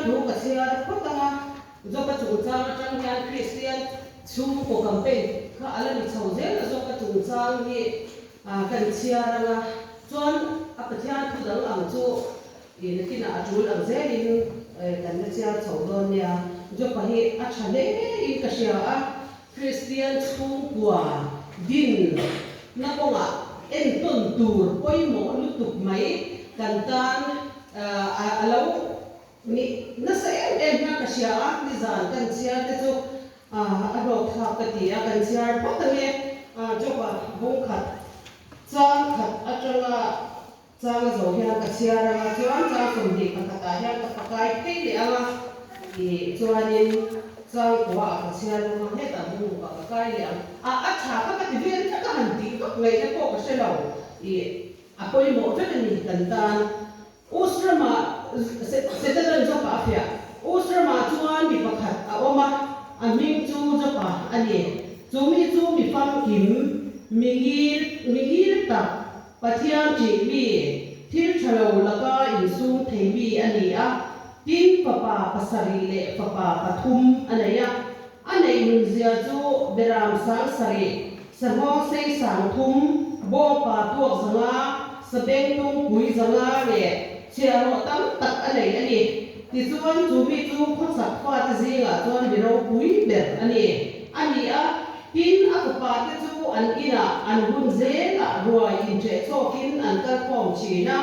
thu ka chhiar phawt ang a, Jopa chungchang atang hian Kristian chhungkaw campaign kha a la ni chho zel a, Jopa chungchang hi kan chhiar ang a, chuan a Pathian thu dang ang chu i nakinah a tul ang zelin kan la chhiar chho dawn nia. Jopa hi a tha hle in ka hria a, Kristian chhungkua din na kawngah entawn tur pawimawh lutuk mai kan tan a lo nih nasa em em hian ka hria a, nizan kan chhiar te chu a hlawk thlak ka ti a, kan chhiar phawt ange Job-a bung khat chang khat atanga Chang a zo hian ka chhiar anga chuan chang 21 ah hian ka pakai phei leh anga ih chuanin chang kua ah ka chhiar bawk a hetah bung ah ka kai leh ang a a tha kha ka ti vel vek a han tih vak ngaihna pawh ka hre lo ih a pawimawh vek a ni kan tan Usrama Setana Jopa a fiah Usrama chuan mi pakhat a awm a a hming chu Jopa a ni chu mi chu mi famkim mi ngil mi ngil tak Pathian ṭih mi, thil ṭha lo laka insum thei mi a ni a, tin fapa pasarih leh fapa pathum a nei a. A neih nunzia chu Beram 7000, Sanghawng sei 3000, Bawngpa tuak 500, Sabengtung pui 500 leh chhiahhlawh tam tak a nei a ni. Tichuan chu mi chu khawchhak fate zingah chuan mi ropui ber a ni a ni a. Tin, a fapate chu an inah an hun zelah ruai inṭheh chhawkin an kal khawm ṭhin a,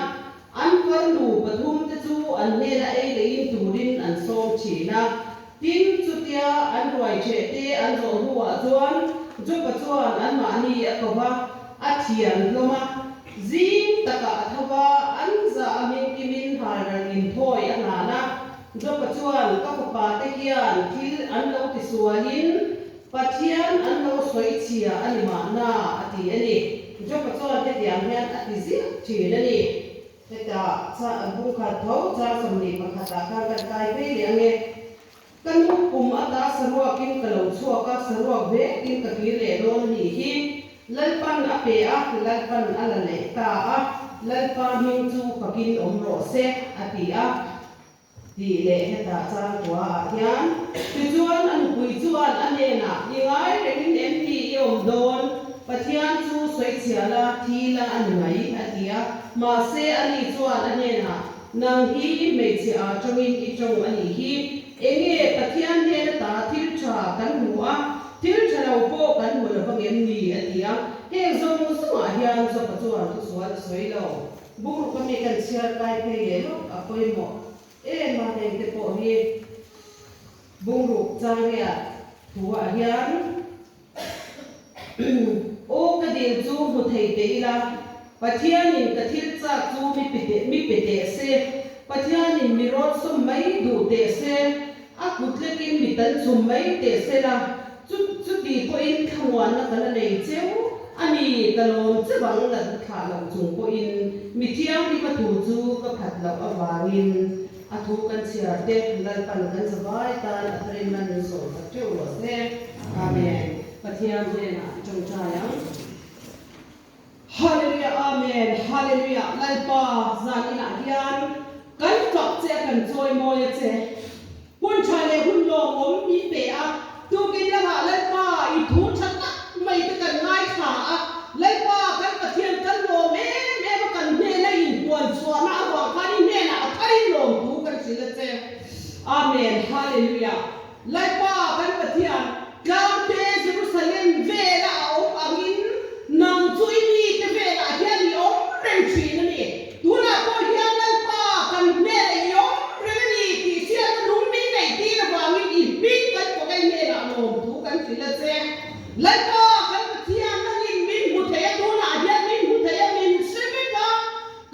an farnu pathumte chu an hnena ei leh in turin an sawm ṭhin a. Tin, chutia an ruai ṭhehte an zawh hnuah chuan Jopa chuan anmahni a ko va, a thian hlawm a. Zing takah a tho va, an zah a hmingkimin halral inthawi a hlan a. Jopa chuan, Ka fapate hian thil an lo tisualin, Pathian an lo sawi chhia a ni mahna a ti a ni. Jopa chuan hetiang hian a ti ziah thin a ni. Hetah cha bung khat tho char 21 ah khan kan kai phei leh ange. Ka nu kum ata saruakin ka lo chhuak a, saruak vekin ka kir leh dawn a nih hi. Lalpan a pe a, Lalpan a la leh ta a, Lalpa hming chu fakin awm rawh se a ti a. Tih leh hetah chang kua ah hian tichuan a nupui chuan a hnenah, I ngai rengin em ni i awm dawn? Pathian chu sawichhia la, thi la a ni mai, a ti a. Mahse ani chuan a hnenah, Nang hi hmeichhe ah tawngin i tawng a nih hi. Enge Pathian hnen ata thil tha kan hmu a, thil tha lo pawh kan hmu lo vangem ni? a ti a. Heng zawng zawngah hian Jopa chuan thusual a sawi lo. Bungruk ami kan chhiar kai phei leh lawk a pawimawh em a, heng te pawh hi bungruk changriat thu ah hian aw ka dil chu hmu thei teh ila, Pathianin ka thil chak chu mi pe teh mi pe teh se, Pathianin mi rawt sawm mai duh teh se, a kut lekin mi tan chhum mai teh se la, Chu chuti pawhin thlamuanna ka la nei cheu a ni, ka lawm che bang natna thlah loh chung pawhin mi thianghlim a thu chu ka phat loh avangin a thu kan chhiar te Lalpan kan zavai tan a tharin man min sawm tak teuh rawh se. Amen. Pathian hnenah i tawngtai ang. Hallelujah Amen Hallelujah Lalpa zan inah hian kan fak che a kan chawi mawi a che. Hun tha leh hun lawmawm min pe a, tukin lamah Lalpa i thu tha tak mai te kan ngaithla a, Lalpa kan Pathian kan lawm em em a kan hnena inpuan chhuahna avang khan i hnenah a tharin lawmthu kan hrilh a che. Amen Hallelujah Lalpa kan Pathian tlangte Jerusalem vela a awm angin nang chu i mite velah hian i awm reng thin a ni. Tunah pawh hian Lalpa kan hnenah i awm reng a ni tih hriatna lung min neih tir avangin i hming kan fak a, i hnenah lawmthu kan hrilh a che. Lalpa kan Pathian nangin min hmu thei a, tunah hian min hmu thei a, min hre vek a,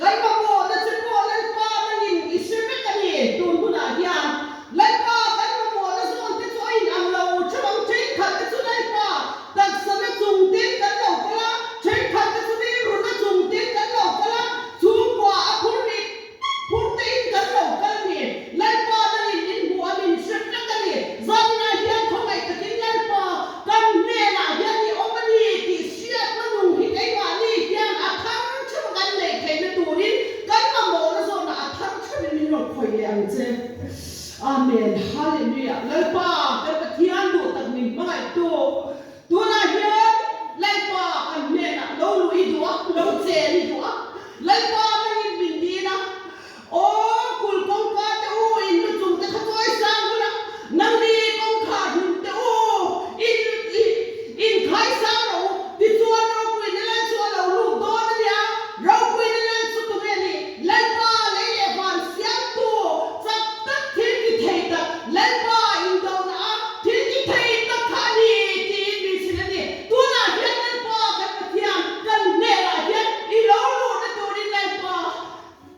kan mamawhna che pawh Lalpa nangin i hre vek a ni. Tun hunah hian Lalpa kan mamawhna zawn te chu a inang lo theuh ang, thenkhat te chu Lalpa Taksana chung ten kan lo kal a, thenkhat te chu rilruna chung ten kan lo kal a, chhungkua a phur rit phur te in kan lo kal a ni. Lalpa nangin min hmu a, min hre vek a ni. Zaninah hian khawngaih takin Lalpa kan hnenah hian. Amen Hallelujah Lalpa kan Pathian duh tak min hmangaihtu tunah hian Lalpa kan hnenah lo luh i duh a, lo chen i duh a, Lalpa nangin min din a, Aw kul kawngka te u in lu chung te kha chawi sang bula nangni kawngkhar hlun te u in in khai sang rawh u tichuan ropuina lal chu a lo lut dawn a nia, ropuina lal chu tunge ni? Lalpa lei leh van siamtu chak tak thil ti thei tak Lalpa indona a thil ti thei tak kha a ni tiin min hrilh a ni. Tunah hian Lalpa kan Pathian kan hnenah hian i lo luhna turin Lalpa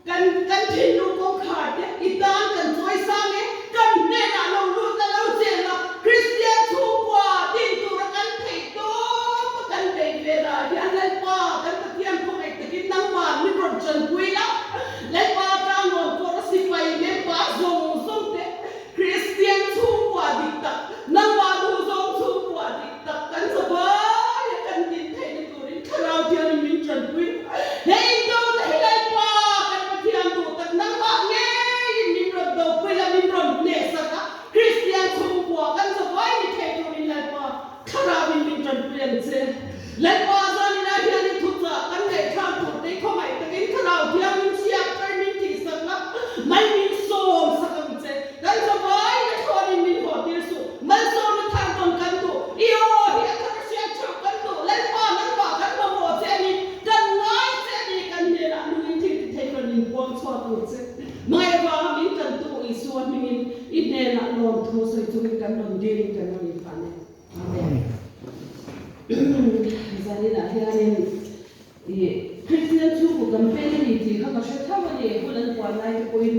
Kan kan thinlung kawngkhar te i tan kan chawi sang e, kan hnenah lo lut la lo chen la, Kristian chhungkua din tura kan theih tawp a kan bei ve lah hian Lalpa kan Pathian khawngaih takin nangmah min rawn chanpui la, Lalpa tang rawn kawr a sipai member zawng zawng te Kristian chhungkua dik tak, nangmah duh zawng chhungkua dik tak kan zavai a kan din theihna turin Thlarau Thiangin min tanpui. He indona hi Lalpa kan Pathian duh tak nangmah ngeiin min rawn dopui la, min rawn hnehsak a, Kristian chhungkua kan zavai ni thei turin Lalpa Thlarauin min tanpui ang che. Lalpa zaninah hian i thuchah kan ngaihthlak tur te khawngaih takin Thlarau Thiangin chhiat thar min tihsak la, mai min sawm sak ang che. Kan zavai na thlawnin min haw tir suh. Malsawmna thar dawn kan duh. I aw hi a thar hriat theuh kan duh. Lalpa nangmah kan mamawh che a ni, kan ngai che a ni, kan hnenah nungin thil ti thei rawn inpuang chhuak tur che. Mai avanga min tantu Isua hmingin i hnenah lawmthu sawi chungin kan rawn dilin kan rawn inphan e. Amen. Zaninah hianin i Kristian chhungkaw campaign a ni tih kha ka hre tho a ni, hun an puan lai te pawhin.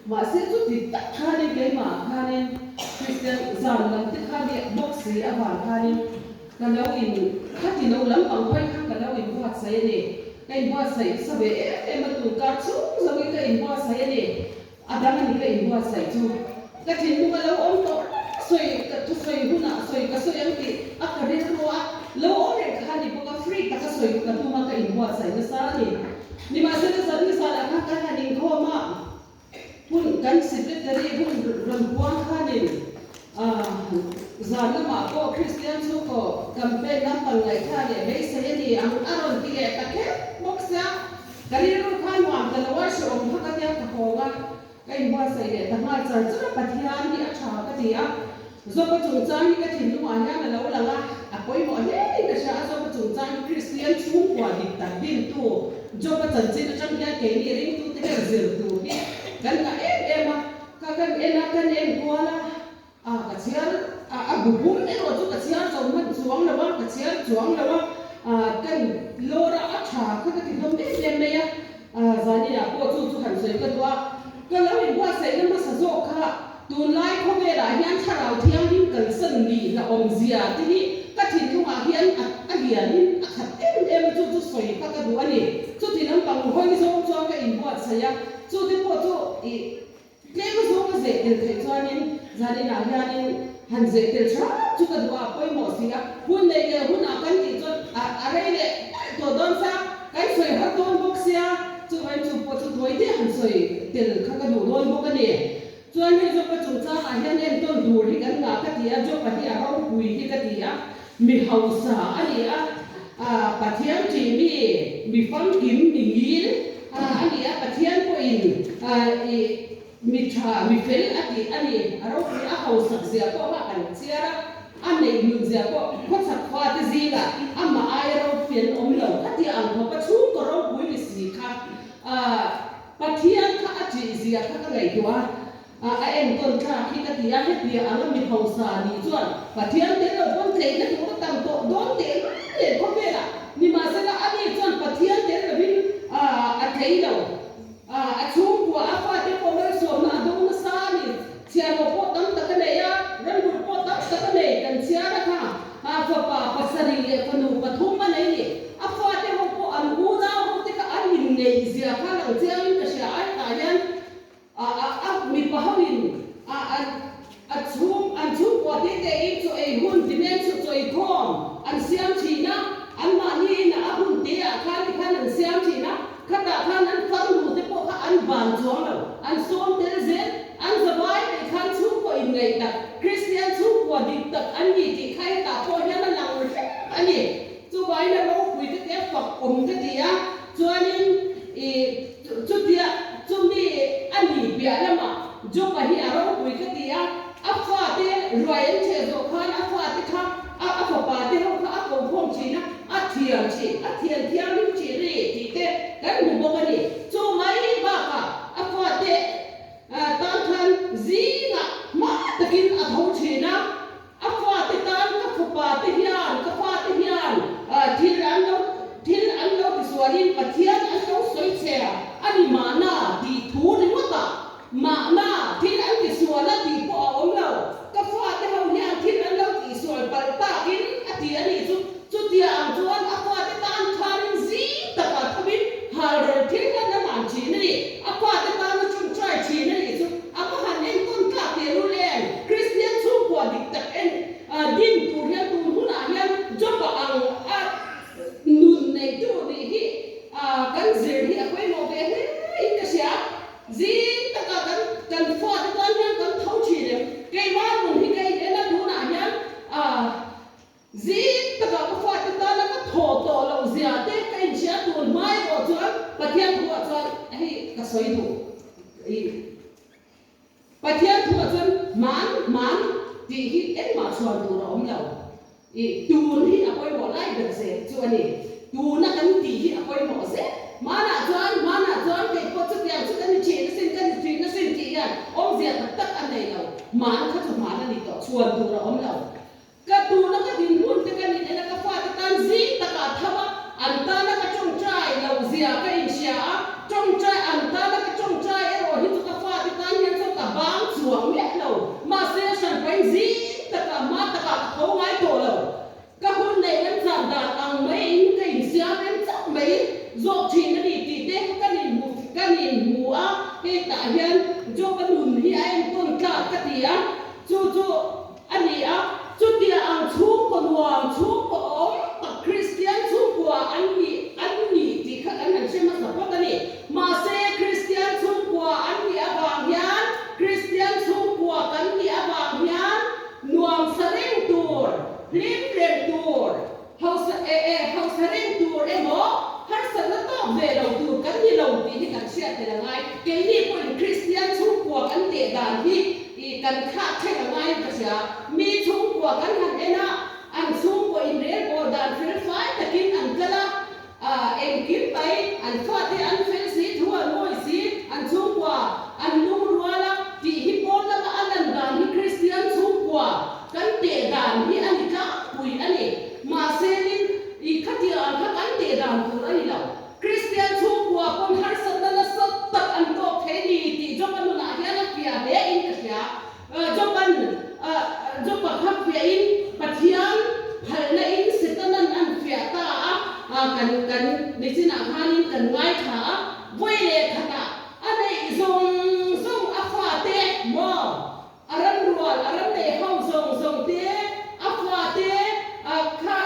Mahse chuti tak khanin keimah khanin Kristian zan lam te khan i bawk si avang khanin ka lo in khati lo lampang phei kha ka lo inbuatsaih a ni. Ka inbuatsaih sa ve em em a, tunkar chhung zawngin ka inbuatsaih a ni. A dang a ni ka inbuatsaih chu ka thinlung a lo awm tawh reng a, sawi ka thusawi hunah sawi ka sawi ang tih a ka rilru a lo awm reng kha a ni bawk a, free taka sawi ka tum a ka inbuatsaih nasa a ni. Nimahsela zan ni zanah khan kan han inkhawm a, hun kan secretary hun rawn puang khanin zan lamah pawh Kristian chhungkaw campaign lampang ngaihthla leh beisei a ni ang a rawn ti leh ta kher bawk sia. Ka rilru kha nuam ta lo a, hrehawm kha ka tia ka hawng a, ka inbuatsaih leh ta nghal char char a, Pathian hi a tha ka ti a, Zawpa chungchang hi ka thinlungah hian a lo lang a, a pawimawh hle in ka hria a, Zawpa chungchang hi Kristian chhungkua dik tak dintu Joba chanchin atang hian keini ringtute hian zir tur hi kan ngah em em a, ka kan en a, kan en kual a. A, ka chhiar, a, a bu bum erawh chu ka chhiar zo hman chuang lo a, ka chhiar chuang lo a, a, kan lawr a, a tha kha ka ti hlawm em em mai a, a, zaninah pawh chu chu han sawi ka duh a, ka lo inbuatsaihna hmasa zawk kha tunlai khawvelah hian thlarau thianghlim kalsan nih la awmzia te hi ka thinlungah hian a, a lianin a khat em em a, chu chu sawi kha ka duh a ni. Chuti lampang hawi zawng chuan ka inbuatsaih a, chute pawh chu ih. Tlem a zawng a zeh tel theih chuanin zaninah hianin han zeh tel hram chu ka duh a, a pawimawh si a. Hun neih leh hunah kan tih chuan a a rei leh palh tawh dawn sa, kan sawi har dawn bawk sia, chuvangin chu pawh chu tawi te han sawi tel kha ka duh dawn bawk a ni. Chuan hei Jopa chungchangah hian entawn tur hi kan ngah ka ti a, Jopa hi a ropui hi ka ti a, mi hausa a ni a, Pathian ṭih mi, mi famkim, mi ngil a ni a, Pathian pawhin i mi ṭha, mi fel a tih a ni. A ropui a hausak zia pawh kha kan chhiar a, a neih nun zia pawh khawchhak fate zingah amah aia ropui an awm lo. Khatia ang khawpa chhungkaw ropui ni si kha Pathian kha a ṭih zia kha ka ngaihtuah a. A enkawl thlak hi ka ti a, hetiang anga mi hausa nih chuan Pathian tel lo pawn tleihna tur a tam tawh dawn teh reng leh khawvelah nimahsela ani chuan Pathian tel lovin a tlei lo. A chhungkua a fate pawh malsawmna a dawng nasa a ni. Chhiarhlawh pawh tam tak a nei a, ranvulh pawh tam tak a nei. Kan chhiar a kha fapa pasarih leh fanu pathum a nei ni. A fate ho pawh an unau ho te kha an inneih zia kha lang chiangin ka hria a, hetah hian A a a mipa ho in a an a chhung an chhungkua te te in chaw ei hun demand chu chaw ei khawm an siam thin a, an mahni in a hun te ah khan ti khan an siam thin a, khatah khan an farnu te pawh kha an ban chuang lo, an sawm tel zel, an zavai mai khan chhungkua dik tak an ni tih kha hetah pawh hian a lang reng a ni. Chuvangin a ropui ka ti a, fak awm ka ti a, chuanin ih chutia chumi a ni piah lamah Job-a hi a ropui ka ti a, a fate ruai an cheh zawh khan a fate kha a a fapa te ho kha a ko khawm thin a, a thiam thin, a thian thianghlim thin a ni tih te kan hmu bawk a ni. Chu mai bakah a fate tan khan zingah hma takin a tho thin a. A fate tan ka fapa te hian, ka fate hian thil an lo thil an lo tisualin Pathian an lo sawi che a ni mahna tih thu ringawtah mahna thil an tisual a tih pawh a awm lo. Ka fate ho hian thil an lo tihsual palh takin a ti a nih chu. Chutia ang chuan a fate tan khanin zing takah thovin halral thil hlan a hlan thin a ni. A fate tana ṭawngṭai thin a nih chu a va han enkawn tlak teh lul em? Kristian chhungkua dik tak en din tur hian tun hunah hian Job-a ang a nun neihtu nih hi kan zir hi a pawimawh ve hle in ka hria. Zing takah kan kan fate tan hian kan tho thin em? Keimah nun hi ka in en a tunah hian Zing takah ka fate tana ka thaw tawh loh zia te ka inhria tun hma erawh chuan Pathian thuah chuan hei ka sawi duh i Pathian thuah chuan hman hman tih hi engmah chhuan tur a awm lo i tun hi a pawimawh lai ber zel chu a ni. Tuna kan tih hi a pawimawh zel. Hmanah chuan hmanah chuan kei pawh chutiang chu ka ni thin asin ka ni thin asin tih hian awmzia tak tak a nei lo. Hman kha chu hman a ni tawh chhuan tur a awm lo. Ka tuna ka dinhmun te kan in en a, ka fate tan zing takah tham a, an tana ka tawngtai loh zia ka inhria a, tawngtai an tana ka tawngtai erawh hi chu ka fate tan hian chuan ka bang chuang miah lo. Mahse a hranpain zing takah hma takah ka tho ngai tawh lo. Ka hun neih rem chan dan ang maiin ka insiam rem chauh mai zawk thin a ni tih te kan inhmu kan inhmu a, hetah hian Job-a nun hi a enkawn tlak ka ti a, chu chu A ni a, chutia ang chhungkaw nuam, chhungkaw awm tak Kristian chhungkua an nih an ni tih kha kan han hre hmasa phawt a ni. Mahse, Kristian chhungkua an nih avang hian, Kristian chhungkua kan nih avang hian nuam sa reng tur, hlim reng tur, hausa e e hausa reng tur emaw, harsatna tawk ve lo tur kan ni lo tih hi kan hriat tel a ngai. Keini pawhin Kristian chhungkua kan teh dan hi i kan thlak thleng a ngaiin ka hria. Mi chhungkua kan han en a, an chhungkaw inrelbawl dan fel fai takin an kal a, engkim mai an fate an fel si, thu an ngawi si, an chhungkua an lungrual a tih hi pawn lama a lan dan hi Kristian chhungkua Kan teh dan hi a ni tlangpui a ni. Mahse nin i khatiang ang kha kan teh dan tur a ni lo. Kristian chhungkua pawn harsatna nasa tak an tawk thei ni tih Job-a nunah hian a fiah hle in ka hria. Job-a'n Job-a kha fiahin Pathian phalna in Setanan an fiah ta a, kan kan nichinah khanin kan ngaithla a, vawi leh khatah a neih zawng zawng a fate maw? A ram rual, a ram nei ho zawng zawng te, a fua te, a kha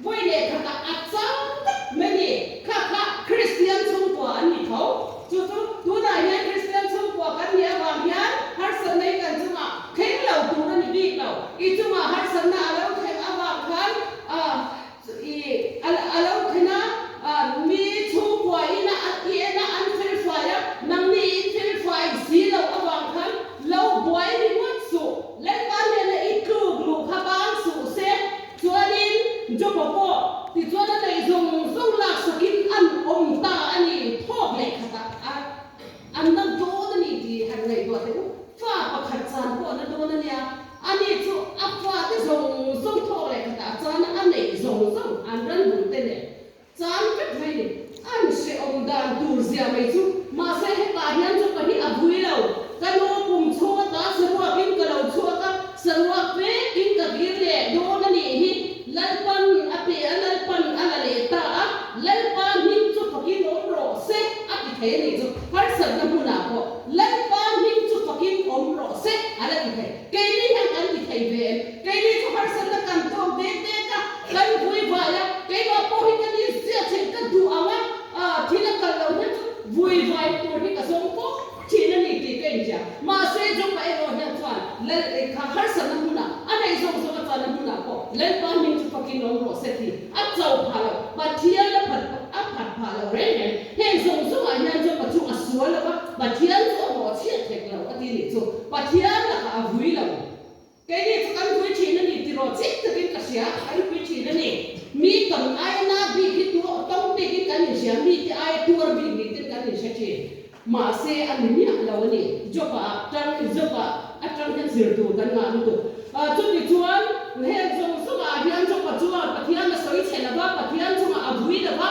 vawi leh khatah a chang vek mai ni. Kha kha Kristian chhungkua an ni tho. Chu chu tunah hian Kristian chhungkua kan nih avang hian harsatna hi kan chungah thleng lo tur a ni bik lo. I chungah harsatna a lo thleng avang khan a I a lo then a, mi chhungkua ina i en a an felfai a, nangni i felfai si loh avang khan lo buai ringawt suh, Lalpa hnena i tluk luh kha bang suh se, chuanin Job-a pawh tichuan a neih zawng zawng laksakin an awm ta a ni, thawk leh khatah a an na dawn a ni tih han ngaihtuah teh u, fa pakhat chan pawh a na dawn a nia. Ani chu a fate zawng zawng thawk leh khatah chuan a neih zawng zawng an ran bul te nen chan vek mai ni. An hrehawm dan tur zia mai chu mahse hetah hian chu ka hi a vui lo. Ka nu kum chhung ata saruakin ka lo chhuak a, saruak vekin ka kir leh dawn a nih hi. Lalpan a pe a, Lalpan a la leh ta a, Lalpa hming chu fakin awm rawh se a ti thei a nih chu. Harsatna hmunah pawh Lalpa hming chu fakin awm rawh se a la ti thei. Keini hian kan ti thei ve em? Keini chu harsatna kan tawk dek dek a, kan vui vai a, keimah pawh hi ka ni ziah thin, ka duh ang a, thil a kal loh hian chu vui vai tur hi ka zawng fo thin a ni tih ka inhria. Mahse Jopa erawh hian chuan Lal kha harsatna hmunah a nei. Lalpa hming chu fakin awm rawh se tih a cho phah lo, Pathian a phat a phat phah lo reng reng. Heng zawng zawngah hian Joba chu a sual lo va, Pathian chu a mawhchhiat hek lo a ti nih chu. Pathian lakah a vui lo. Keini chu kan vui thin a ni tiraw chik takin ka hria, kan vui thin a ni. Mi tam aia na bik hi tu tawng bikin kan inhria, mite aia tuar bik niin kan inhre thin. Mahse a ni miah lo a ni. Job-ah atang Job-ah atang hian zir tur kan ngah lutuk. Chuti chuan heng zawng zawngah hian Job-a chuan Pathian a sawi chhe lo va, Pathian chungah a vui lo va.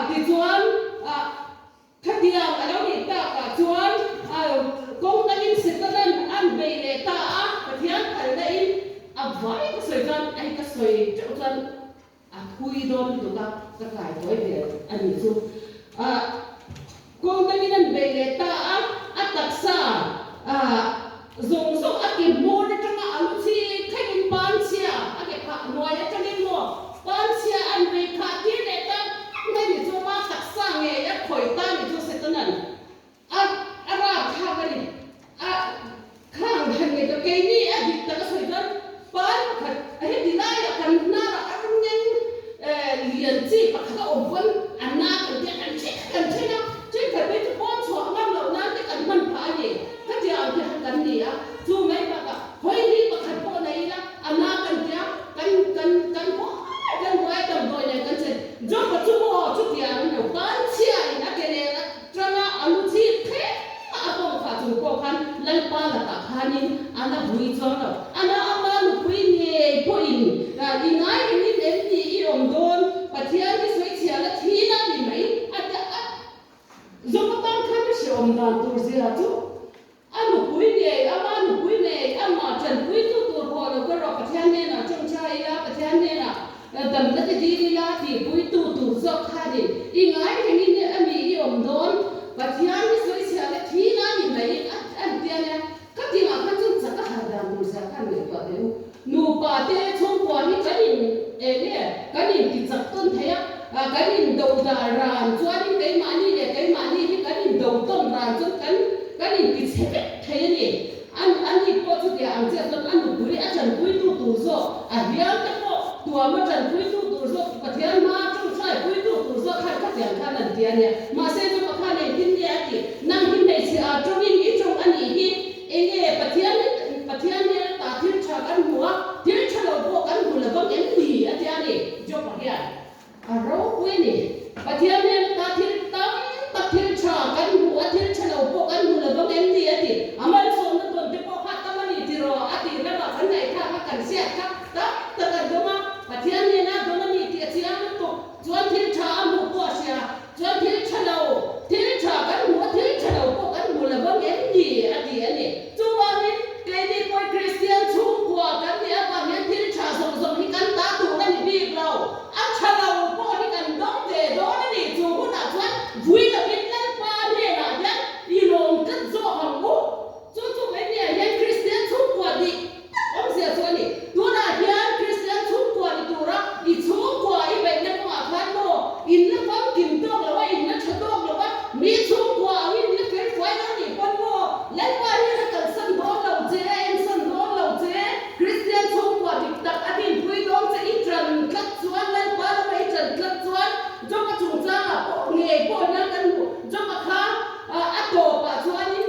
Tichuan Khatiang a lo nih takah chuan kawng dangin Setanan an bei leh ta a, Pathian phalna in a vai ka sawi chuan ai ka sawi teuh chuan a thui dawn lutuk a, ka kai tawi ve a nih chu. Kawng dangin an bei leh ta a, a taksa zawng zawng a ke hmawr atanga a lu chi thlengin panchhia a ke phah hnuai atangin maw panchhia an bei khah tir leh ta mai ni chu ama taksa ngei a khawih ta ni chu Setanan a a rap thlak a ni a khang han ngei ta keini a dik tak a sawi chuan pan pakhat heti laiah kan hnarah a reng lian chi pakhat a awm pawn a na kan tia kan then kan then a thenkhat phei chu pawn chhuah ngam loh nan te kan hman phah a ni. Khatiang ang te kha kan ni a, chu mai bakah hawi ni pakhat pawh nei ila a na kan tia, kan kan kan buai kan buai damdawi nen kan chen. Job-a chu maw chutiang in lo ban chhia in a ke nen atanga a lu chhip thleng a a pawm khah chung pawh khan Lalpa lakah khanin a la vui chuang lo. A na ama nupui ngei pawhin i ngai rengin em ni i awm dawn, Pathian hi sawi chhia la thin a ni mai a ti a. Zawk atan khan a hreawm dan tur zia chu a nupui ngei, ama nupui ngei, amah tanpuitu tur pawh lo ka rawh, Pathian hnenah tawngtai ila, Pathian hnenah damna te dil ila tihpuitu tur zawk khanin i ngai rengin a mi i awm dawn, Pathian hi sawichhia la thin a ni mai a an ti a nia. Ka tingah khan chuan chak a har dan tur zia khan ngaihtuah teh u. Nupa te chhungkua hi kan in eng nge kan in ti chak tawn thei a, kan in do dar ran chuanin keimahni leh keimahni hi kan in do tawn ran chuan kan kan in ti chhe vek thei a ni. An ani pawh chutia ang chiah chuan a nupui a tanpuitu tur zawk, a hial te pawh tuam a tanpuitu tur zawk, Pathian hma tawngtai puitu tur zawk khan khatiang khan an ti a nia. Mahse chu pakhat engtin nge a tih? Nang hi hmeichhe ah tawngin i tawng a nih hi. Enge Pathian hi Pathian hmel ata thil tha kan hmu a, thil tha lo pawh kan hmu lo vang em ni? a ti a ni. Job-a hian a ropui a ni. Pathian hmel ata thil tam tak thil tha kan hmu a, thil tha lo pawh kan hmu lo vang em ni? a ti. A malsawmna tawn te pawh kha tam a ni tiraw? a tih ramah kan ngaihthlak a, kan hriat kha tam tak a dawng a. Pathian hnena dawn a ni tih a chiang lutuk. Chuan thil tha a hmuh pawh a hria. Chuan thil tha lo, thil tha kan hmu a, thil tha lo pawh kan hmu lo vang em ni? a ti a ni. Chuvangin, keini pawh Kristian chhungkua kan nih avang hian thil tha zawng zawng hi kan ta tur a ni bik lo. A tha lo pawh hi kan dawng ve dawn a ni. Chu hunah chuan vui lovin Lalpa hnenah hian i lawm tlat zawk ang u. Chu chu mai nia hian Kristian chhungkua dik tak awmzia chu a ni. Tunah hian Kristian chhungkua ni tura i chhungkua i beihna kawngah khan maw in la famkim tawk lo a, in la tha tawk lo a, mi chhungkua angin in la fel fuai lo nih pawn maw Lalpa hian a kalsan dawn lo che, a ensan dawn lo che. Kristian chhungkua dik tak a dinpui dawn che i tan tlat chuan Lalpa lama i tan tlat chuan Job-a chungchangah pawh ngei pawh hian kan hmuh Job-a kha a tawpah chuanin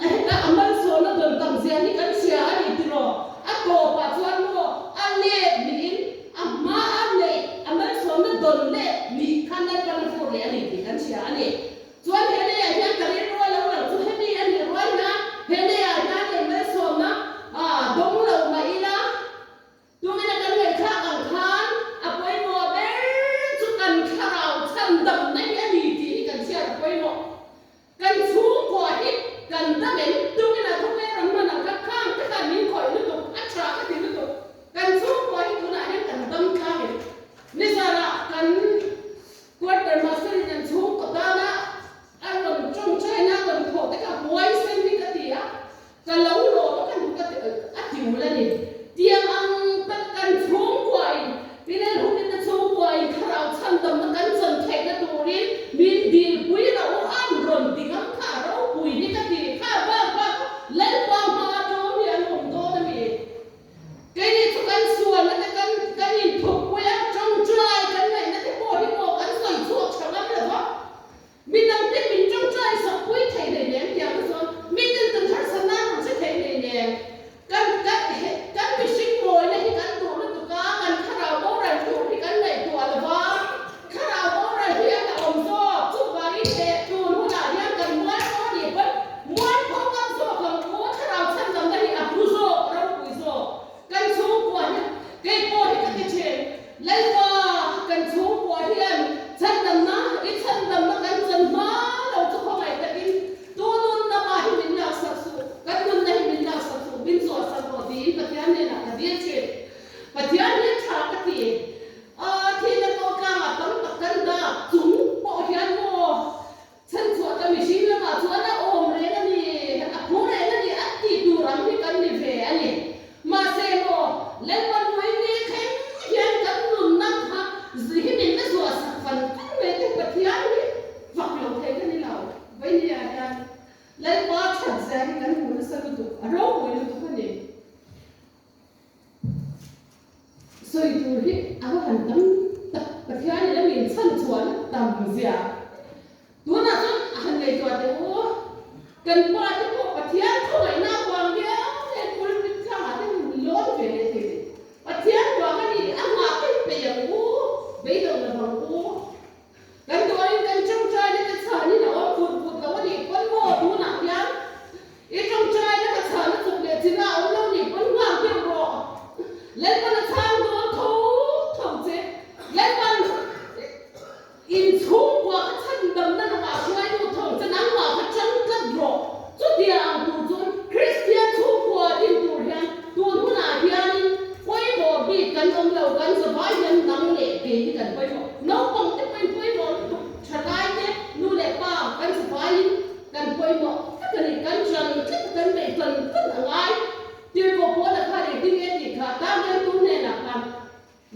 Heta a malsawmna dawn tam zia hi kan hria a ni tiraw? A tawpah chuan maw a let niin a hma a neih a malsawmna dawn let nih kha Lalpan a fur leh a ni tih kan hria a ni. Chuan he leiah hian ka rilru a lo lang chu hemi a nih rual hian he leiah hian ei malsawmna dawng lo mah ila, Tumina kan ngaihthlak ang khan a pawimawh ber chu kan thlarau chhandamna hi a ni tih hi kan chhiat a pawimawh. Kan chhungkua hi kan dam em? Tumina khawvel rawn hman ang kha khang te khan min khawih lutuk, a tha ka ti lutuk. Kan chhungkua hi tunah hian kan dam tlang em? Nizanah kan quarter master in an chhungkaw tana a rawn tawngtaina a rawn thawh te kha huaisen hi ka ti a. Ka lo lawm a ka nu ka ti a ti ul a ni. Tiang ang tak kan chhungkuain Pinel hunin na chhungkuain thlarau chhandamna kan chawn theihna turin min dilpui rauh u an rawn ti ngam kha a ropui hi ka ti kha bak bak Lalpa hma tlawm hi an awm dawn a mi. Keini chu kan sual. Sawi tur hi a va han tam tak, Pathianin a min chhan chhuahna tam zia. Tunah chuan a han ngaihtuah teh u, kan pa te pawh Pathian khawngaihna avang hian heng pulpit tlangah te hun lawn ve leh thei te. Pathian vang a ni a nghah thei peih ang u, beidawh lo vang u. Kan duain kan tawngtaina te chhanin a awm vut vut lo a nih pawn maw tunah hian i tawngtaina ka chhana chawp leh chin a awm lo nih pawn nghak deuh rawh. Lalpan a chhang dawn tho tho che. Lalpan inchhungkua kha chhandamna lawngah hruaitu tho che nangmah kha chang tlat rawh. Chutia ang tur chuan Kristian chhungkua din tur hian tun hunah hianin pawimawh bik kan awm lo, kan zavai hian nang leh kei hi kan pawimawh. Naupang te pawhin pawimawh lutuk thalai te, nu leh pa kan zavaiin kan pawimawh tlat a ni. Kan ṭan tlat a, kan beih tan tan a ngai. Tirhkoh Paula khan engtin nge tih kha Tarliantu hnenah khan,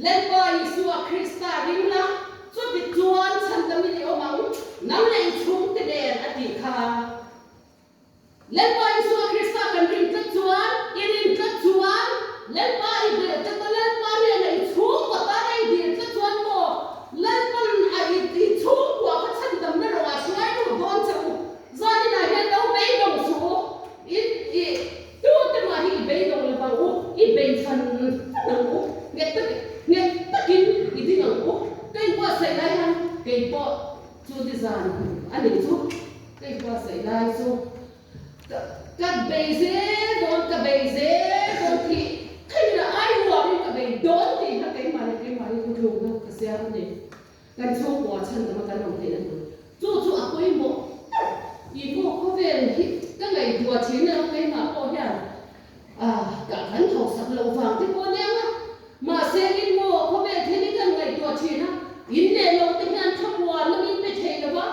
Lalpa Isua Krista ring la, chuti chuan chhandamin i awm ang, nang leh i chhungte nen a tih kha. Lalpa Isua Krista kan rin tlat chuan, i rin tlat chuan, Lalpa i belh tlat a, Lalpa hnena i chhungkua tana i dil tlat chuan maw, Lalpan a i i chhungkua kha chhandamna rawh ah hruai lut dawn che u. Zaninah hian lo beidawng suh u, i i tute mah hi i beidawng lo vang u, i bei fan fan ang u, nghet tak nghet takin i ding ang u. Ka inbuatsaih lai hian keipawh chu nizan a nih chu. Ka inbuatsaih lai chu ka ka bei zel dawn, ka bei zel dawn tih khain a ai uarin ka bei dawn tih kha keimah leh keimah hi thuthlukna ka siam a ni. Kan chhungkua chhan dama kan awm theihna tur chu chu a pawimawh ber. I maw khawvel hi ka ngaihtuah thin a, keimah pawh hian ah ka kan hausak loh vang te pawh aniang a, mahse in maw khawvel thil hi kan ngaihtuah thin a, in leh lo te hian thlamuanna min pe thei lo va,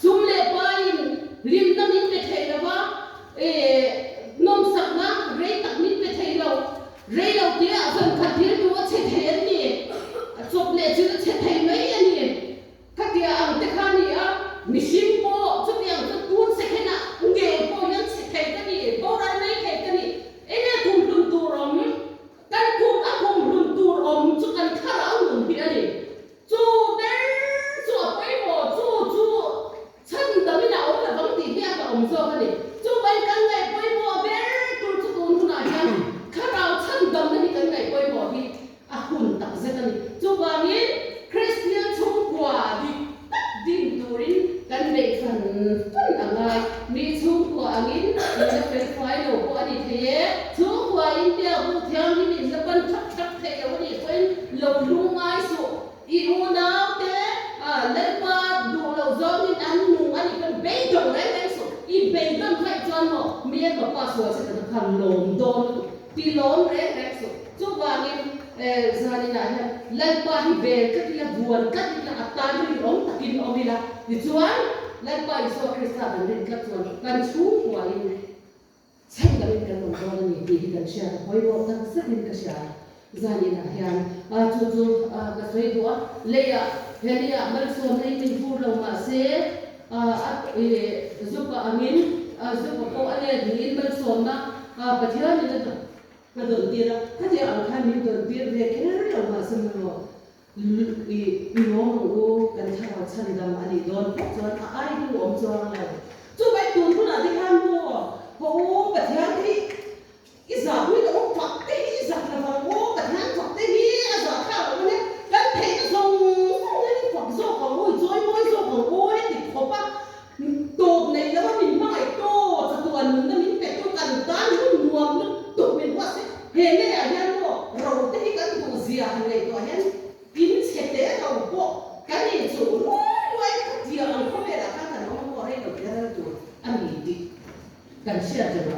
sum leh paiin hlimna min pe thei lo va, eh nawmsakna rei tak min pe thei lo. Rei lo tia zan khat thil tu a chhe thei an ni, a chawp leh chu a chhe thei mai a ni. Khatia ang te kha a ni a, mihring pawh chutiang chu tun second ah ngei pawh hian chhe thei ka ni, boral mai thei ka ni. Enge kum hlun tur awm? Kan kum a kum hlun tur awm chu kan thlarau nun hi a ni. Chu ber chu a pawimawh, chu chu chhandam in a awm lovang tih hi a ka awm zawk a ni. Chuvangin kan ngaih pawimawh ber tur chu tun hunah hian thlarau chhandamna hi kan ngaih pawimawh hi a hun tak zet a ni. Chuvangin Kristian chhungkua dik tak din turin kan neih fan fan a ngai. Mi chhungkua angin in la felfai lo pawh a ni thei e. Chhungkua India bu thianghlim in la pan thak thak thei lo a nih pawhin lo lung ngai suh. I unaute Lalpa duh loh zawngin an nung a nih pawn beidawng reng reng suh. I beidawn khaih chuan maw Myanmar pa sual che ta khan lawm dawn lutuk. Ti lawm reng reng suh. Chuvangin zaninah hian Lalpa hi bel tlat ila, vuan tlat ila, a tan rinawm takin awm ila. Tichuan Lalpa Isua Krista kan rin tlat chuan kan chhungkuain Chhan dangin kan awm dawn a ni tih hi kan hriat a pawimawh tak zetin ka hria. Zaninah hian chu chu ka sawi duh a, leiah Heliah malsawmna in min vur lo mahse a zupa angin zupa pawh a let niin malsawmna Pathianin a dawn tir a, khatiang ang khan min dawn tir ve kher lo mahse maw i lawm ang u, kan thlarau chhandam a nih dawn phawt chuan a ai du awm chuang lo. Chuvai tun hunah te khan maw haw u Pathian te hi i zah pui lo u, fak te hi i zak lo vang u, Pathian fak te hi a zah thlak lo ania, kan theihna zawng zawng hian i fak zawk ang u, i chawi mawi zawk ang u heti khawp a tawp nei lo a min hmangaih tawh chatuan nunna min pe tu kan tan hun nuam lutuk min buatsaih he leiah hian maw ro te hi kan duh zia han ngaihtuah hian In chhe te lo pawh kan inchuh ruai ruai kha tiang ang khawvelah khan kan awm a maw rei lo tih a rel tur a ni tih kan hriat reng.